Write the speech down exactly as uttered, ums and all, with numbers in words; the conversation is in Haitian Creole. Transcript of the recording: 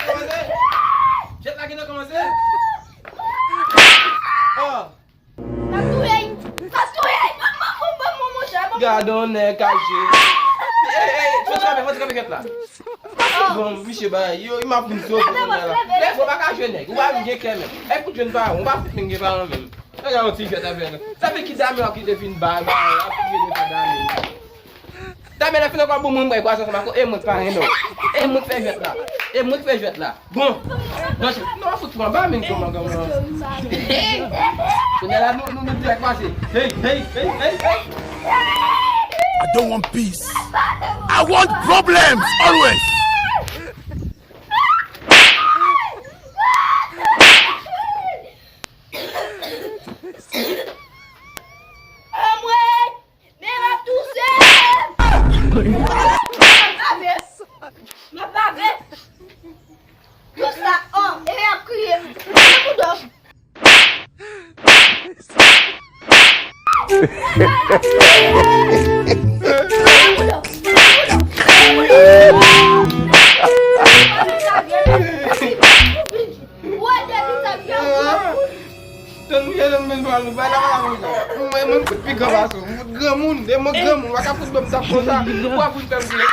Kòmanse? Jwèt la gentan kòmanse? Oh. Sa touye m! Sa touye m! Ban m, ban m, ban m, ban m, monchè, ban m. Gade yon nèg kache. Ey, ey, fò ti kanpe, fò ti kanpe kèt la. Bon, misye bay, yo, m ap vin sou kounye a la. Lè fò pa ka jwe nèg, ou pa vin gen kè menm. Èk ou jwenn paran, ou pa fout menm gen paran menm. Nèg la yon ti jwèt avè l. Sa fè ki dame w ap kite vin bay, bay, ap kite vin bay dame. Dame la fin ankò bon moun bay bwazan sa mako, e mwen k pa renmen w. E mwen k fè jwèt la. E mwen k fè jwèt la. Bon. Non, non, fout pran ba men kòman, kòman. Kounye a la nou, nou, nou dirèk pase. Hey, hey, hey, hey, hey. I don't want peace. I want problems always. Anmwey! Men m ap touse! M ap bave! M ap bave! Konsa, oh, e ap kriye. Mwen kou dòk. Tann mwen, tann mwen, tann mwen, bay la, bay la, bay la. Mwen, mwen fout pi gran pase w. Mwen fout granmoun, e mwen granmoun, w pa ka fout ban m tap konsa. Ou pa fout fè m kriye.